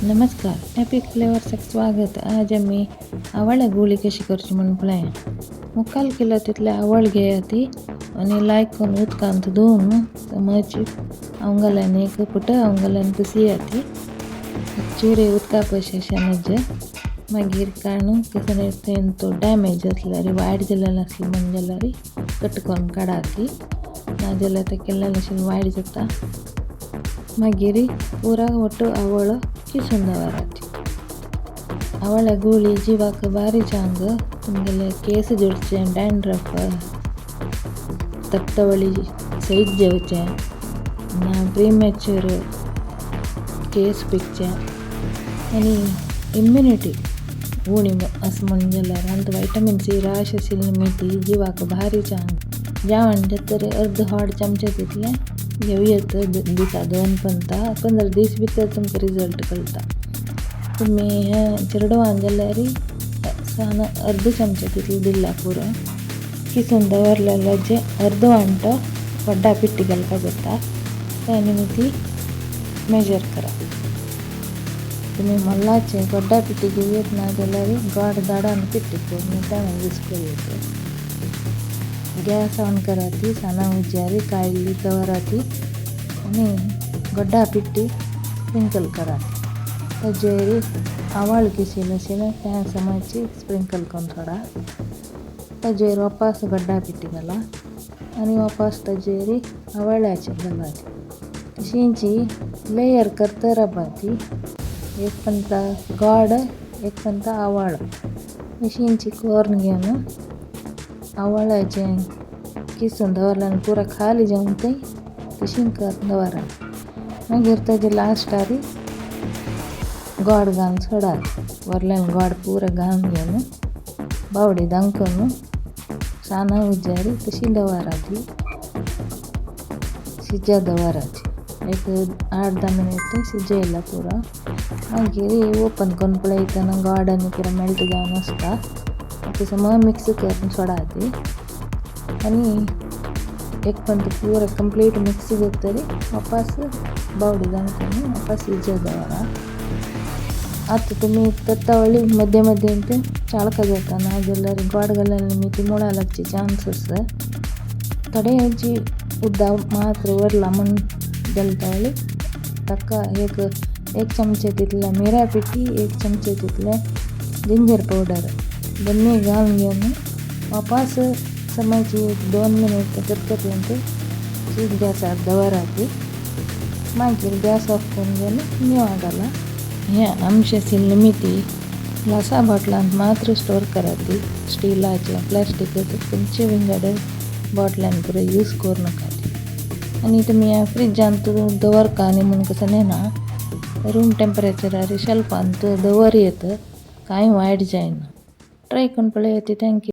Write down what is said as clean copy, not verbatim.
नमस्कार, एपिक फ्लेवर्साक स्वागत। आज आमी आवळ्या गुळी कशी करची म्हूण पळया। मुखाल किलो तितले आवळ घेया ती आनी लायक करून उदकांत धुवन समज अवंगल्यान एक पुट अवंगल्यान पुसया ती चिरे उदका पयशे नज मागीर काडून कसो तो डॅमेज आसल्यार वायट जालेलें आसलें म्हण जाल्यार कट करून काडा ती, नाजाल्यार तें केल्लें अशें वायट जाता। मागीर पुरा ಒಟ್ಟು आवळ किसून दवराची। आवळ्या गुळी जिवाक भारी चांग, तुमगेले केस जोडचे, डॅन्ड्रफ तक्तवळी सहीत जेवचे ना, प्रीमॅच्युअर केस पिकचे आनी इम्युनिटी उणी अशें म्हण जाल्यार आनी व्हिटॅमिन सी राश आशिल्ली मेथी जिवाक भारी चांग। जेवण जातरी अर्द होड चमचे तितलें घेवयेत दिसा 2 पंता 15 दीस भितर तुमकां रिजल्ट कळटा। तुमी हें चेडवान जाल्यार सान अर्द चमचे तितलें दिल्यार पुरो। किसून दवरलेलो जे अर्द वांटो व्हडा पिट्टी घालपाक जाता त्या निमित्ती मेजर करा। तुमी मोल्लाचे गोड्डा पिट्टी घेवयेत ना जाल्यार गोड दाडान पिट्टी करून तें यूज करूं। गॅस ऑन कराती, साना उज्यारी कायली दवराती आनी गोड्डा पिट्टी स्प्रिंकल कराती। ताजेर आवळ किशिल्लें आशिल्लें तें समाची स्प्रिंकल करून थोडा ताजेर वापस गोड्डा पिट्टी घाला आनी वापस ताजेर आवळ्याचें घालाती। तशींची लेयर करता रावपाची, एक पंता गोड एक पंता आवळ अशींची करून घेवन आवळ्याचें किसून दवरलें आनी पुरा खाली जावन तें तशी करून दवरा। मागीर ताजे लास्टार गोड घालून सोडात, वरल्यान गोड पुरा घालून घेवन बावडी दांकून साना उज्यार तशी दवराती, शिज्या दवराची एक 8-10 मिनट शिजयला पुरा। मागीर ओपन करून पळयतना गोड आनी पुरा मेल्ट जावन आसता, आतां समज मिक्स करून सोडाती आनी एक पंत पुरा कंप्लीट मिक्स जातरी वापस बावडी दामकून वापस शिजत दवरा। आतां तुमी तत्तावळी मध्ये मध्ये ते चाळका जाता, नाजाल्यार गोड घालून निमित्त मुळा लागचे चान्स आसा। थोडे जी उदक मात्र वरला म्हण घालतावळी ताका एक चमचे तितलें मिऱ्या पिठी, 1 चमचे तितलें जिंजर पावडर दोन्ही घालून घेवन वापस समाची 2 मिनट करकरल्यांत शीत गॅसार दवराती। मागीर गॅस ऑफ करून घेवन निवळ घाला। हें आमचें आशिल्ली मेथी ग्लासा बॉटलांत मात्र स्टोर कराती, स्टिलाचे प्लास्टीक खंयचे विंगड बॉटलान पुरो यूज करूं नाकात। आनी तुमी ह्या फ्रिजांत दवरका न्ही म्हूण कसो नेना, रूम टेम्परेचरार शेल्फांत दवर येत, कांय वायट जायना। ट्राय करून पळयात। Thank you.